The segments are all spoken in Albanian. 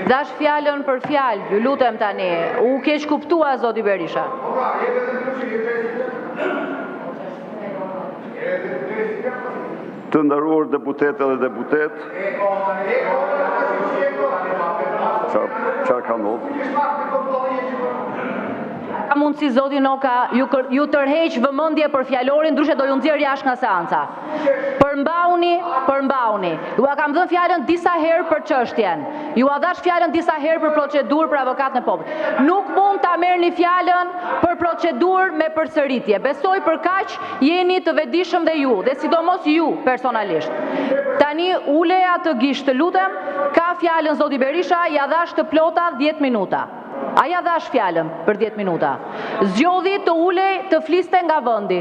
Dhashë fjalën për fjalë, ju lutem tani. U keqkuptua zoti Berisha. Të nderuar deputete dhe deputetë, Çfarë ka ndodhur? Ka mundësi zoti Noka, ju, ju tërheq vëmendje për fjalorin, ndryshe do ju nxjerr jashtë nga seanca. Përmbahuni, përmbahuni. Jua kam dhënë fjalën disa herë për çështjen. Jua dhashë fjalën disa herë për procedurë për avokatin e popullit. Nuk mund ta merrni fjalën për procedurë me përsëritje. Besoj për kaq jeni të vetëdijshëm dhe ju, dhe sidomos ju personalisht. Tani ule atë gisht, të lutem. Ka fjalën zoti Berisha, ia dhashë të plota 10 minuta. A ia dhashë fjalën për 10 minuta? Zgjodhi të ulej të fliste nga vendi.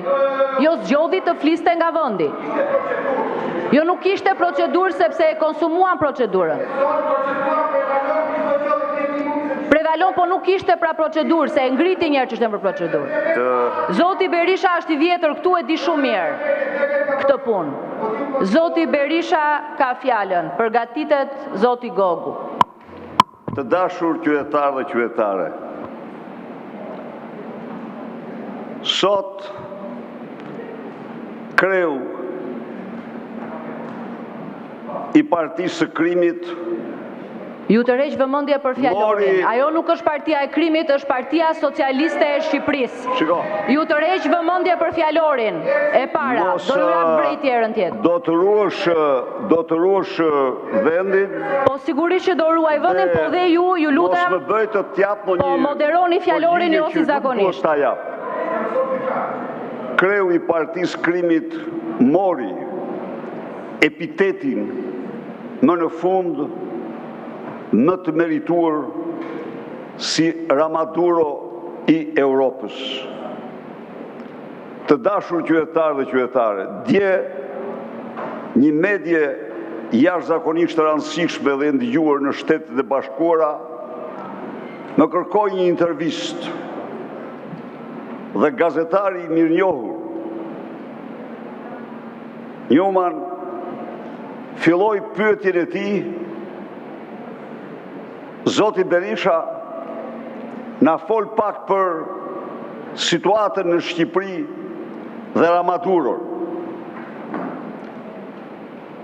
Jo, zgjodhi të fliste nga vendi. Jo, nuk ishte procedurë sepse e konsumuan procedurën. Prevalon, po nuk ishte pra procedurë, se e ngriti një herë çështjen për procedurë. Zoti Berisha është i vjetër këtu e di shumë mirë këtë punë. Zoti Berisha ka fjalën, përgatitet zoti Gogu. Të dashur qytetarë dhe qytetare, sot kreu i partisë së krimit Ju tërheq vëmendje për fjalorin. Ajo nuk është partia e krimit, është Partia Socialiste e Shqipërisë. Shiko. Ju tërheq vëmendje për fjalorin. E para, do ju jap vërejtje herën tjetër. Do të ruash, do të ruash vendin. Po sigurisht që do ruaj vendin, po dhe ju, ju lutem. Mos më bëj të të jap ndonjë. Po moderoni fjalorin jo si zakonisht. Ta jap. Kreu i partisë krimit mori epitetin më në fund më të merituar si Ramaduro i Europës. Të dashur qytetarë dhe qytetare, dje një medie jashtëzakonisht e rëndësishme dhe e ndëgjuar në Shtetet e Bashkuara më kërkoi një intervistë dhe gazetari i mirënjohur Newman filloi pyetjen e tij Zoti Berisha na fol pak për situatën në Shqipëri dhe Ramaduron.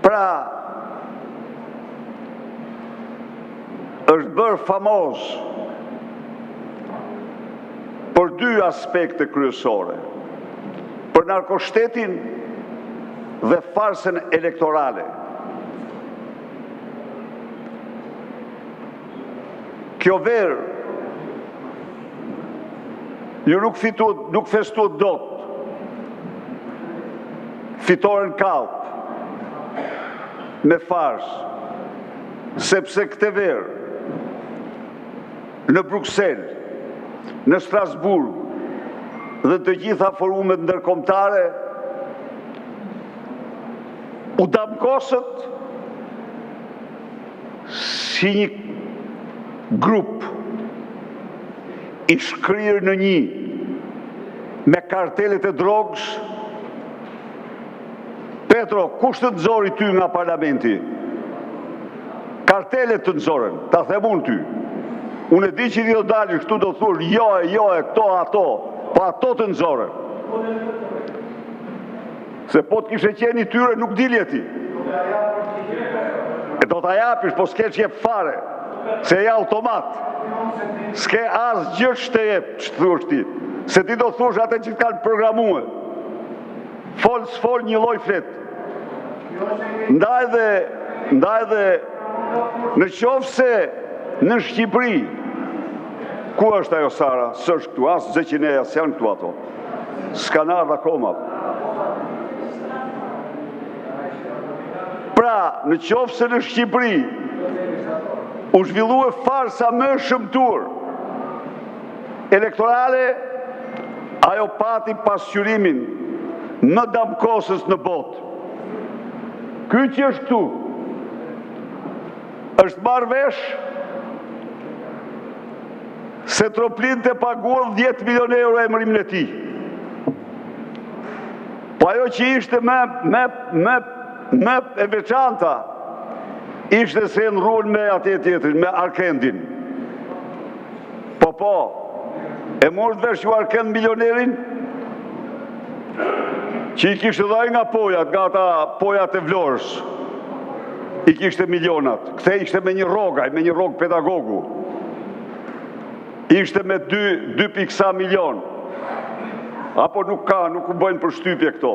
Pra, është bërë famoz për dy aspekte kryesore, për narkoshtetin dhe farsën elektorale. Kjo verë ju nuk fituat, nuk festuat dot fitoren kallp me farsë, sepse këtë verë në Bruksel, në Strasburg dhe të gjitha forumet ndërkombëtare u damkosët si një grup i shkrirë në një me kartelet e drogës. Petro, kush të nxori ty nga parlamenti? Kartelet të nxorën, ta them unë ty. Unë e di që ti do dalësh këtu do thuash jo e jo e këto ato, po ato të nxorën. Se po të kishe qenë i tyre nuk dilje ti. E do ta japish, po s'ke ç'jep fare, se je automat. S'ke asgjë që të jep, që të thuash ti. Se ti do thuash atë që të kanë programue. Fol, s'fol, një lloj flet. Ndaj dhe, ndaj dhe, në qoftë se në Shqipëri, ku është ajo Sara? S'është këtu, as Zeqineja, s'janë këtu ato. S'kanë ardhur akoma. Pra, në qoftë se në Shqipëri u zhvillua farsa më e shëmtuar elektorale, ajo pati pasqyrimin më damkosës në botë. Ky që është këtu është marrë vesh se Troplinët e paguan 10 milion euro emërimin e tij. Po ajo që ishte më, më, më, më e veçanta. Ishte se e ndërruan me atë tjetrin, me Arkendin. Po, po, e morët vesh ju Arkend milionerin? Që i kishte dhe ai nga pojat, nga ata pojat e Vlorës. I kishte milionat. Këte ishte me një rrogë, me një rrogë pedagogu. Ishte me 2, 2 pikë sa milion. Apo nuk ka, nuk u bëjnë përshtypje këto.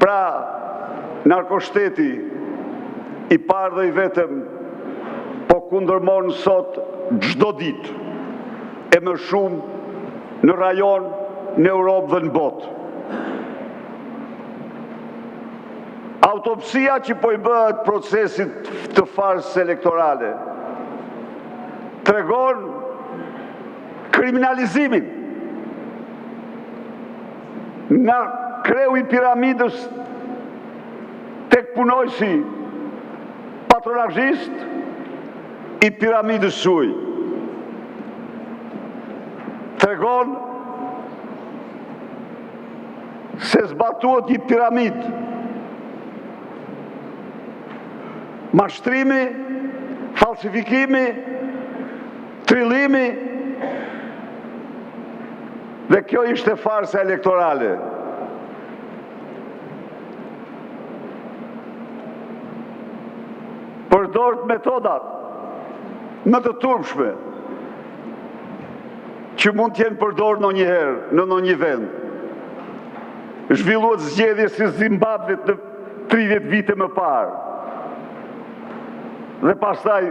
Pra, narkoshteti i parë dhe i vetëm po kundërmon sot çdo ditë e më shumë në rajon, në Europë dhe në botë. Autopsia që po i bëhet procesit të farsës elektorale tregon kriminalizimin nga kreu i piramidës tek punonjësi patronazhist i piramidës suaj. Tregon se zbatuat një piramidë mashtrimi, falsifikimi, trillimi dhe kjo ishte farsa elektorale. Përdorët metodat më të turpshme që mund të jenë përdorur ndonjëherë në ndonjë vend. Zhvilluat zgjedhje si Zimbabve të 30 vite më parë. Dhe pastaj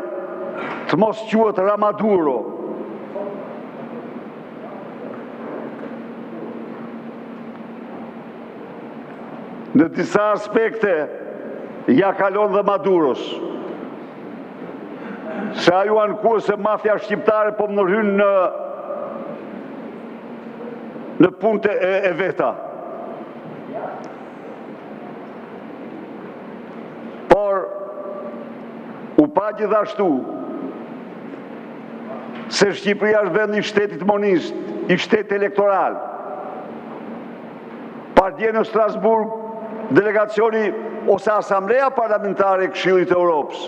të mos quhet Ramaduro. Në disa aspekte ia kalon dhe Maduros. Se ai u ankua se mafia shqiptare po më ndërhyn në në punët e, e veta. Por u pa gjithashtu se Shqipëria është vendi i shtetit monist, i shtetit elektoral. Pardje në Strasburg, delegacioni ose Asambleja Parlamentare e Këshillit të Europës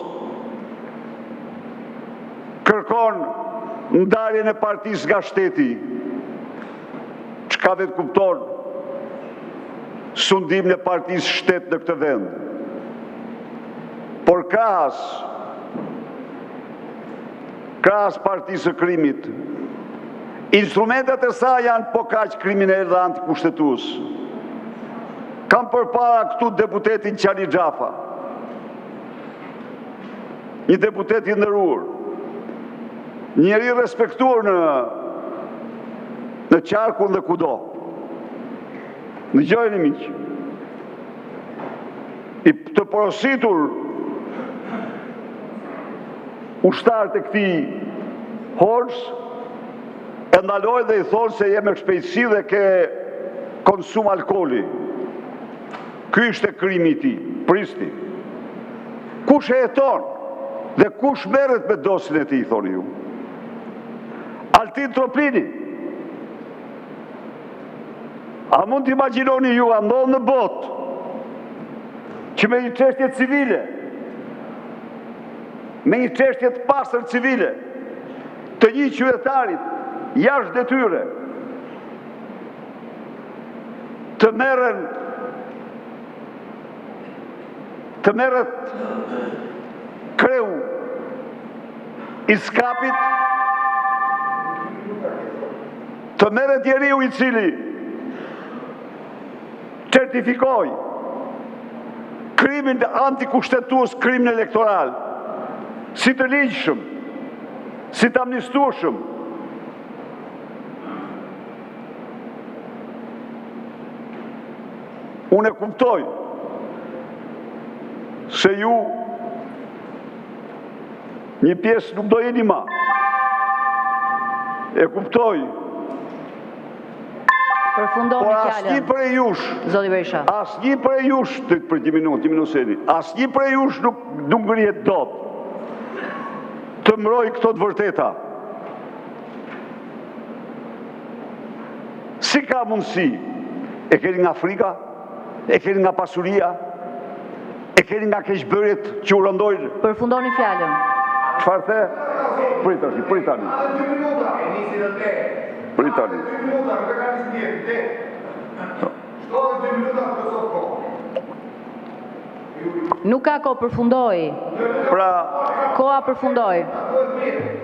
kërkon ndarjen e partisë nga shteti, çka vetëkupton sundimin e partisë shtet në këtë vend. Por krahas krahas partisë së krimit, instrumentet e saj janë po kaq kriminalë dhe antikushtetues. Kam përpara këtu deputetin Qani Xhafa, një deputet i nderuar, një njeri i respektuar në në qarkun dhe kudo. Dëgjojeni miq, i të porositur ushtarët e këtij Horës e ndalojnë dhe i thonë se je me shpejtësi dhe ke konsum alkooli. Ky ishte krimi i tij, prisni. Kush e heton dhe kush merret me dosjen e tij, thoni ju? Altin Troplini. A mund të imagjinoni ju, a ndodh në botë, që me një çështje civile, me një çështje të pastër civile, të një qytetarit jashtë detyre, të merren të merret kreu i skapit, të merret njeriu i cili certifikoi krimin antikushtetues, krimin elektoral, si të ligjshëm, si të amnistueshëm. Unë e kuptoj se ju një pjesë nuk do jeni ma. E kuptoj. Përfundoni Por asnjë fjalën. prej jush, Zoti Berisha. asnjë prej jush, të për një minutë, një minutë seni, asnjë prej jush nuk nuk ngrihet dot të mbrojë këto të vërteta. Si ka mundësi? E keni nga frika? E keni nga pasuria? E keni nga keqbërjet që ju rëndojnë? Përfundoni fjalën. Çfarë the? Prit tani, prit tani. Prit tani. Nuk ka kohë, përfundoi. Pra, Koha përfundoi.